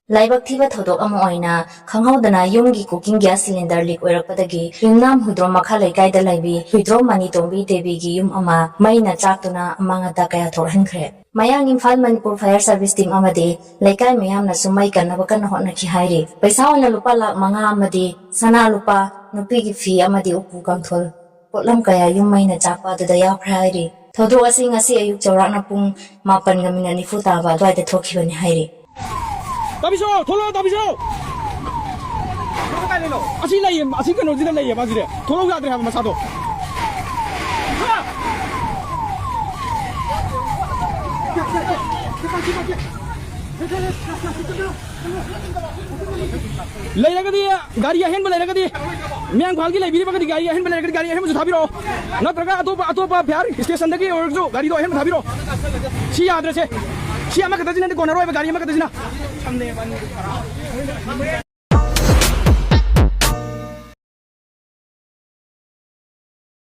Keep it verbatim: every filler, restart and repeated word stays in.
ꯂꯥꯏꯕꯛ ꯊꯤꯕ ꯊꯧꯗꯣꯛ ꯑꯃ ꯑꯣꯏꯅ ꯈꯪꯍꯧꯗꯅ ꯌꯨꯝꯒꯤ cooking gas cylinder leak ꯑꯣꯏꯔꯛꯄꯗꯒꯤ ꯌꯨꯝꯅꯥꯝ ꯍꯨꯏꯗ꯭ꯔꯣꯝ ꯃꯈꯥ ꯂꯩꯀꯥꯏꯗ ꯂꯩꯕꯤ ꯍꯨꯏꯗ꯭ꯔꯣꯝ ꯃꯅꯤꯇꯣꯝꯕꯤ ꯗꯦꯕꯤꯒꯤ ꯌꯨꯝ ꯑꯃ ꯃꯩꯅ ꯆꯥꯛꯇꯨꯅ ꯑꯃꯥꯡ ꯑꯇꯥ ꯀꯌꯥ ꯊꯣꯛꯍꯟꯈ꯭ꯔꯦ꯫ ꯃꯌꯥꯡ Imphal Manipur fire service team ꯑꯃꯗꯤ ꯂꯩꯀꯥꯏ ꯃꯤꯌꯥꯝꯅꯁꯨ ꯃꯩ ꯀꯟꯅꯕ ꯀꯟꯅ ꯍꯣꯠꯅꯈꯤ ꯍꯥꯏꯔꯤ꯫ ꯄꯩꯁꯥ ꯑꯣꯏꯅ ꯂꯨꯄꯥ ꯂꯥꯈ ꯃꯉꯥ ꯑꯃꯗꯤ ꯁꯅꯥ ꯂꯨꯄꯥ, ꯅꯨꯄꯤꯒꯤ ꯐꯤ ꯑꯃꯗꯤ ꯎꯄꯨ ꯀꯥꯡꯊꯣꯜ ꯄꯣꯠꯂꯝ ꯀꯌꯥ ꯌꯨꯝ ꯃꯩꯅ ꯆꯥꯛꯄ ꯑꯗꯨꯗ ꯌꯥꯎꯈ꯭ꯔꯦ ꯍꯥꯏꯔꯤ꯫ ꯊꯧꯗꯣꯛ ꯑꯁꯤ ꯉꯁꯤ ꯑꯌꯨꯛ ꯆꯥꯎꯔꯥꯛꯅ ꯄꯨꯡ ꯃꯥꯄꯟꯒ ꯃꯤꯅꯠ ꯅꯤꯐꯨ ꯇꯥꯕ ꯑꯗꯨꯋꯥꯏꯗ ꯊꯣꯛꯈꯤꯕꯅꯤ ꯍꯥꯏꯔꯤ꯫ ꯇꯥꯕꯤꯁꯣ, ꯊꯣꯛꯂꯛꯑꯣ, ꯇꯥꯕꯤꯁꯣ꯫ ꯑꯁꯤ ꯂꯩꯌꯦ, ꯑꯁꯤ ꯀꯩꯅꯣꯁꯤꯗ ꯂꯩꯌꯦ ꯃꯥꯁꯤꯗꯤ꯫ ꯊꯣꯛꯂꯛꯑꯣ ꯌꯥꯗ꯭ꯔꯦ ꯍꯥꯏꯕ ꯃꯁꯥꯗꯣ꯫ ꯂꯩꯔꯒꯗꯤ, ꯒꯥꯔꯤ ꯑꯍꯦꯟꯕ ꯂꯩꯔꯒꯗꯤ, ꯃꯌꯥꯡꯐꯥꯜꯒꯤ ꯂꯩꯕꯤꯔꯤꯕꯒꯗꯤ ꯒꯥꯔꯤ ꯑꯍꯦꯟꯕ ꯂꯩꯔꯒꯗꯤ ꯒꯥꯔꯤ ꯑꯍꯦꯟꯕꯁꯨ ꯊꯥꯕꯤꯔꯛꯑꯣ꯫ ꯅꯠꯇ꯭ꯔꯒ ꯑꯇꯣꯞꯄ, ꯑꯇꯣꯞꯄ fire stationꯗꯒꯤ ꯑꯣꯏꯔꯁꯨ ꯒꯥꯔꯤꯗꯣ ꯑꯍꯦꯟꯕ ꯊꯥꯕꯤꯔꯛꯑꯣ꯫ ꯁꯤ ꯌꯥꯗ꯭ꯔꯁꯦ꯫ ꯁꯤ ꯑꯃꯈꯛꯇꯁꯤꯅꯗꯤ ꯀꯣꯟꯅꯔꯣꯏꯕ, ꯒꯥꯔꯤ ꯑꯃꯈꯛꯇꯁꯤꯅ꯫